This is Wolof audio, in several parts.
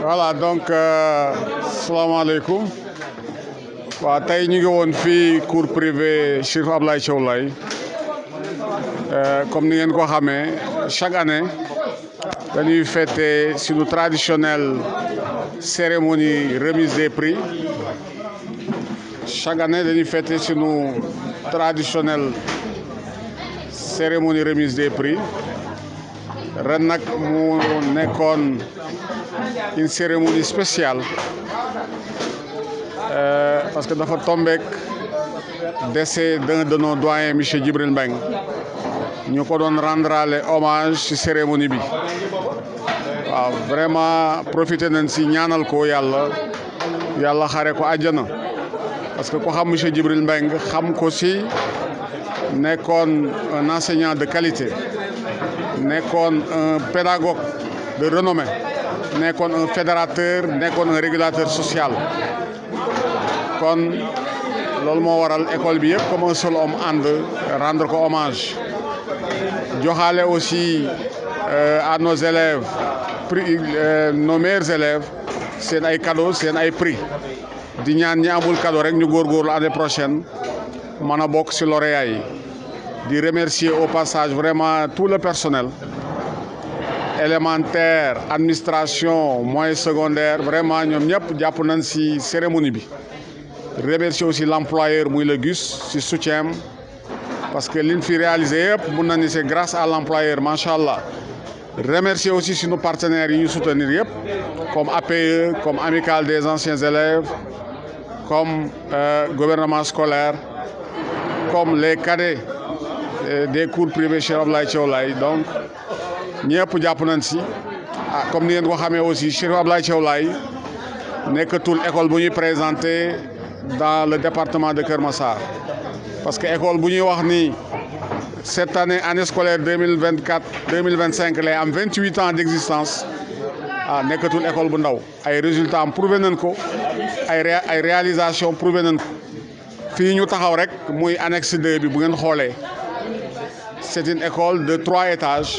Voilà, donc salaamaaleykum waaw tey ñu ngi woon fii cours privé Chérif Ablaye Thiaw Laye comme ni ngeen ko xamee chaque année dañuy fêter suñu traditionnelle cérémonie remise des prix chaque année dañuy fêter suñu traditionnelle cérémonie remise des prix ren nag mu nekkoon une cérémonie spéciale parce que dafa tombeek décès d'un de nos doyens monsieur Djibril Mbengue ñu ko doon rendrale hommage ci cérémonie bi waaw vraiment profité nañ ci ñaanal ko yàlla xare ko àjjana parce que ko xam monsieur Djibril Mbengue xam ko ci nekkoon un enseignant de qualité nekkoon un pédagogue de renommée nekkoon un fédérateur nekkoon un régulateur social kon loolu moo waral école bi yëpp comme un seul homme ànd rendre ko hommage joxaale aussi à nos élèves prix nos meilleurs élèves seen ay cadeaux seen ay prix di ñaan ñi amul cadeau rek ñu góorgóorlu année prochaine mën a bokk ci lauréat yi di remercier au passage vraiment tout le personnel élémentaire administration moyen secondaire vraiment ñoom ñëpp jàpp nañ ci cérémonie bi remercier aussi l'employeur muy le GUS ci soutien parce que liñ fi réalisé yëpp mun na ni c'est grâce à l'employeur macha allah remercier aussi suñu partenaires yi ñu soutenir yëpp comme APE comme Amicale des anciens élèves comme gouvernement scolaire comme les cadets des cours privés Chérif Ablaye Thiaw Laye donc ñëpp jàpp nañ ci comme ni ngeen ko xamee aussi Chérif Ablaye Thiaw Laye nekkatul école bu ñuy présenter dans le département de Keur Massar parce que école bu ñuy wax ni cette année scolaire 2024-2025 lay am 28 ans d'existence nekkatul école bu ndaw ay résultats am prouvé nañ ko ay réalisation prouvé nañ ko fii ñu taxaw rek muy annexe 2 bi bu ngeen xoolee c'est une école de 3 étages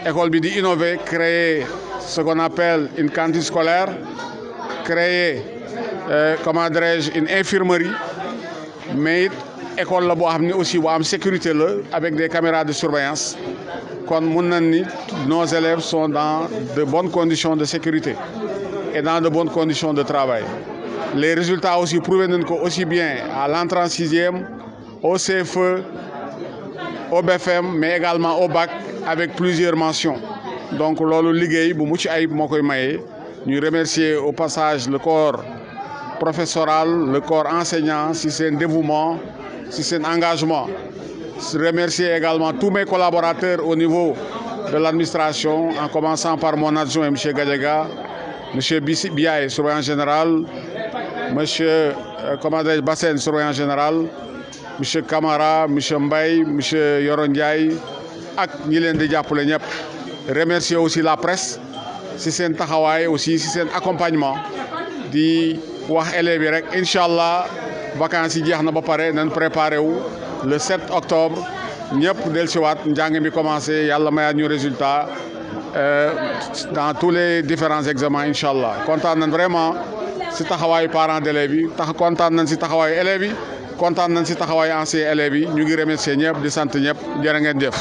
école bi di innover créer ce qu'on appelle une cantine scolaire créer comment dirais-je une infirmerie mais it école la boo xam ne aussi bu am sécurité la avec des caméras de surveillance kon mun nañ ni nos élèves sont dans de bonnes conditions de sécurité et dans de bonnes conditions de travail les résultats aussi prouvé nañ ko aussi bien à l'entrée en sixième au CFE au BFM mais également au bac avec plusieurs mentions donc loolu liggéey bu mucc ayib moo koy maye ñuy remercier au passage le corps professoral le corps enseignant ci seen dévouement ci seen engagement remercier également tous mes collaborateurs au niveau de l'administration en commençant par mon adjoint monsieur Gadiaga monsieur Biaye surveillant général monsieur Bassène surveillant général monsieur Camara monsieur Mbaye monsieur Yoro Ndiaye ak ñi leen di jàppale ñëpp remercier aussi la presse ci seen taxawaay aussi ci seen accompagnement di wax élèves yi rek incha allah vacances yi jeex na ba pare nañ préparé wu le 7 octobre ñëpp dellusiwaat njàng mi commencé yàlla mayaat ñu résultat dans tous les différents examens incha allah kontaan nañ vraiment ci taxawaayu parents d'élèves yi kontaan nañ ci taxawaayu élèves yi kontaan nañ ci taxawaayu anciens élèves yi ñu ngi remercier ñëpp di sant ñëpp jërë ngeen jëf.